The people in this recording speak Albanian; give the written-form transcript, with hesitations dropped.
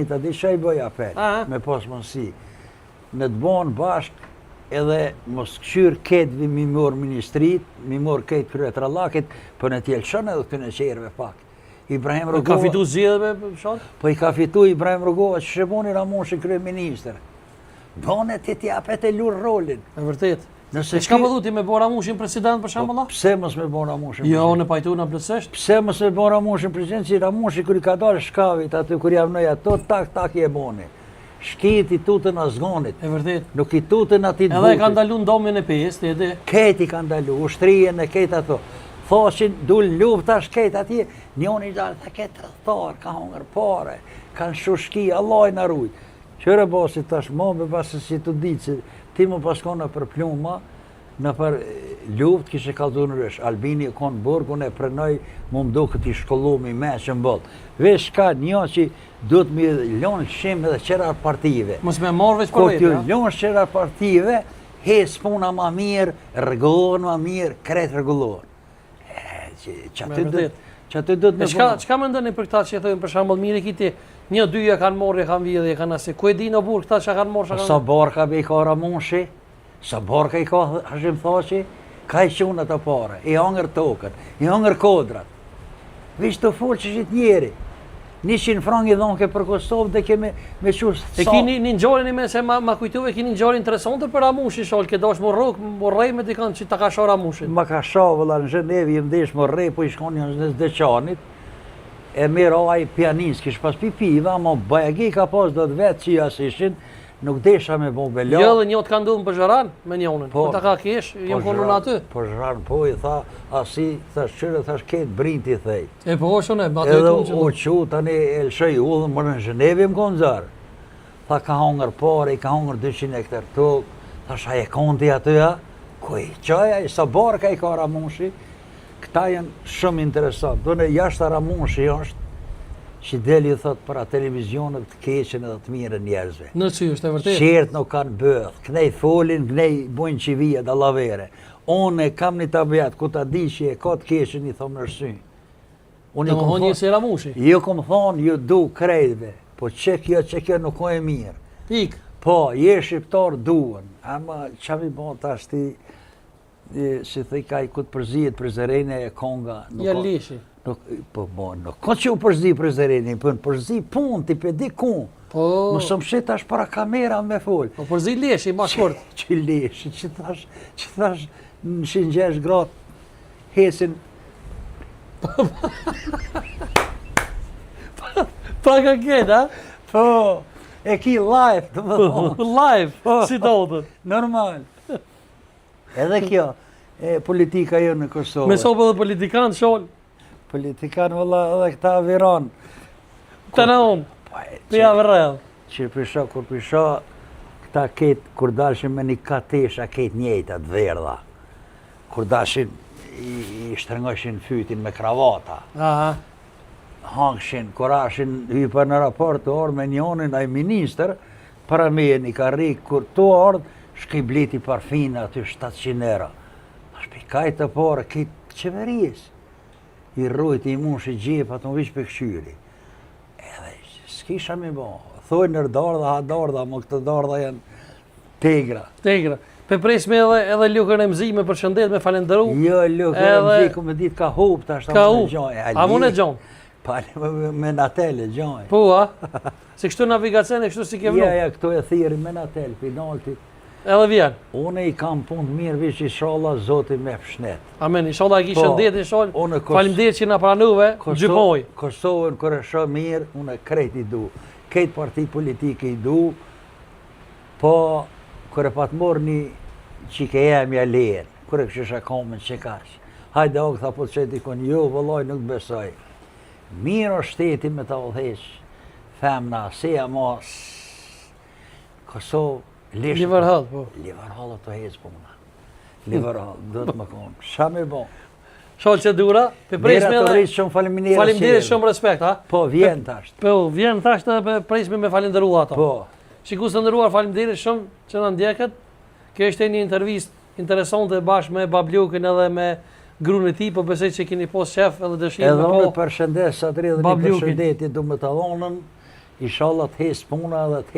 Ta di çka i bëj apel, me pas mundësi. Në të bon bashkë edhe mos këqyr ketëve mi morë ministrit, mi morë ketë kryetrallakit, po në t'jelëshon edhe këtyne qerëve pak. Ibrahim Rugova... Ka fitu zgjedhje me sot? Po i ka fitu Ibrahim Rugova, që shë boni Ramushin kryeministër. Bone ti t'i apet e lurë rolin. E vërtet. Nëse çka po thu ti me bo Ramushin president për shembull? Po, pse mos me bo Ramushin? Jo, unë pajtohna plotësisht. Pse mos me bo Ramushin president si Ramushi kur i ka dalë shkavit aty kur ja vnoi ato tak tak i e boni. Shkit i tutën azgonit. E vërtet. Nuk i tutën atij të Edhe e kanë ndalu ndomjen e Pejës, ti e di. Kejt i kanë ndalu, ushtrinë e kejt ato. Thoshin dul lufta shkejt atje, njoni dal tha këtë tradhtar, ka hongër pare, kanë shushki, Allah i na rujt. Qyre bosi tash mo me pas si të ditë se ti më pas konë për pluma, në për luft kishe kallzu ndryshe. Albini e konë burg, unë e prenoj, mu më duket i shkollum i meqëm boll. Veç ka një që duhet mi lonë lëshim edhe qera partive. Mos me marrë veç për vete, ja? Ko t'ju lonë qera partive, hec puna ma mirë, rregullohen ma mirë, krejt rregullohen. Që aty do që aty do të me çka çka mendoni për këta që thonë për shembull mirë kiti një dy e kanë marrë e kanë vjedhë e kanë asë ku e dinë o burr këta çka kanë marrë çka kanë Sa barka be i ka Ramushi sa barka i ka Hashim Thaçi ka i qun ato pare i hangër tokën i hangër kodrat Veç të folë që gjithë njeri 100 frang i dhonke për Kosovë dhe kemi me qu E kini një ngjarje një me se ma, ma kujtuve, kini një ngjarje interesante për Ramushin, shalë, ke dash më rrok, më rrej me dikan që ta ka sha Ramushin. Ma ka sha, vëlla, në Gjenevë, jem desh më rrej, po i shkon një në Deçanit, e miro ai pianist, kish pas pi piva, ama bajagi ka pas do të vetë që jas ishin, nuk desha me bo bela. Jo, dhe një të ka ndodhë në Pozheran, me njënën, po, ta ka kesh, po jem konën aty. Pozheran, po i tha, asi, thash qyre, thash ketë brinti i thej. E po është unë, aty Edhe u qu, tani e lëshoj udhën, më në Gjenevë jem konë zërë. Tha ka hongër pare, i ka hongër 200 hektar tokë, thash a e konti aty a? Ku i qaj ai, sa barka i ka Ramushi? Këta janë shumë interesant. Dhe në jashtë Ramushi është, që del i thot para televizioneve të keqen edhe të mirën njerëzve. Në që është e vërtet? Qerët nuk kanë bëth, knej folin, knej bojnë qivija, dallavere. Unë e kam një tabiat, ku ta di që e ka të keqen, i thom në sy. Unë ju kom thonë, si Ramushi. Ju kom thonë, ju du krejtve, po që kjo, që kjo nuk o e mirë. Pik. Po, je shqiptar duhen, ama qa mi bon tash ti, si thë ka i ku të përzihet Prizreni e konga. Nuk ja leshi. Nuk, po, po, nuk ka që u përzi Prizreni, po në përzi punë, ti pe di ku. Po. Mos më shit tash para kamera me fol. Po përzi leshi, ma shkurt. Që leshi, që thash, që thash, në shingjesh gratë, Hesin. Pa ka ketë, a? Po, e ki live, të më thonë. Live, po, si të odët. Normal. Edhe kjo, e, politika jo në Kosovë. Me sopë edhe politikan, sholë. Politikan, vëlla, edhe këta viron. Të në unë, po, për ja vërrel. Që pisha, kur pisha, këta ketë, kur dalshin me një katesha, ketë njejta të verdha. Kur dalshin, i, i shtrëngojshin fytin me kravata. Aha. Hangshin, kur ashin, hypa në aeroport të ardhë me njonin, ai ministër, para meje një karrik, kur të ardhë, shkoj bliti parfina aty 700 euro. Tash pi kaj të pare, këtë qeverisë. I rrujti, i mushi xhepat, unë vish për këqyri. Edhe, s'kisha mi bo. Thojnë nër dardha, ha dardha, mo këto dardha janë Tegra. Tegra. Pe presme edhe edhe Lukën Remzi me përshëndet, me falenderu. Jo, Lukën edhe... Remzi, ku me ditë ka hup, tash ta më gjojë. A mund e gjon? Pa, me, me natel e gjojë. Po, a? Se kështu navigacion e kështu si ke vnu. Ja, ja, këto e thirri me natel, penalti. Edhe vjen. Unë i kam punë të mirë, vish inshallah, Zoti me shnet. Amen, inshallah e ki po, shëndet, inshallah. Faleminderit që na pranuve, gjypoj. Kosovën, kur e shoh mirë, unë krejt i du. Krejt parti politike i du, Po, kur e pat morë një qike e jemja lejen, kur e këshisha komën që kaq. Hajde ok, tha po të qeti kon, jo, vëllaj, nuk besoj. Mirë o shteti me ta udhëheq, femna, se ja ma, Kosovë, lishë. Liverhall, po. Liverhall të hec puna. Liverhall, do të më konë. Sha me bo? Shalë që dura, pe presme edhe... Mira shumë faleminderit. Faleminderit shumë respekt, ha? Po, vjen tash. Po, vjen tash edhe pe presme me falenderu ato. Po. Shikues të nderuar, faleminderit shumë që na ndjekët. Kjo ishte një intervistë interesante bashkë me Bablukën edhe me grunë e tij, po besoj që keni pas qef edhe dëshirë me po. Edhe unë përshëndes Sadri edhe një përshëndetje du me të dhonën. Inshallah të hec puna edhe të.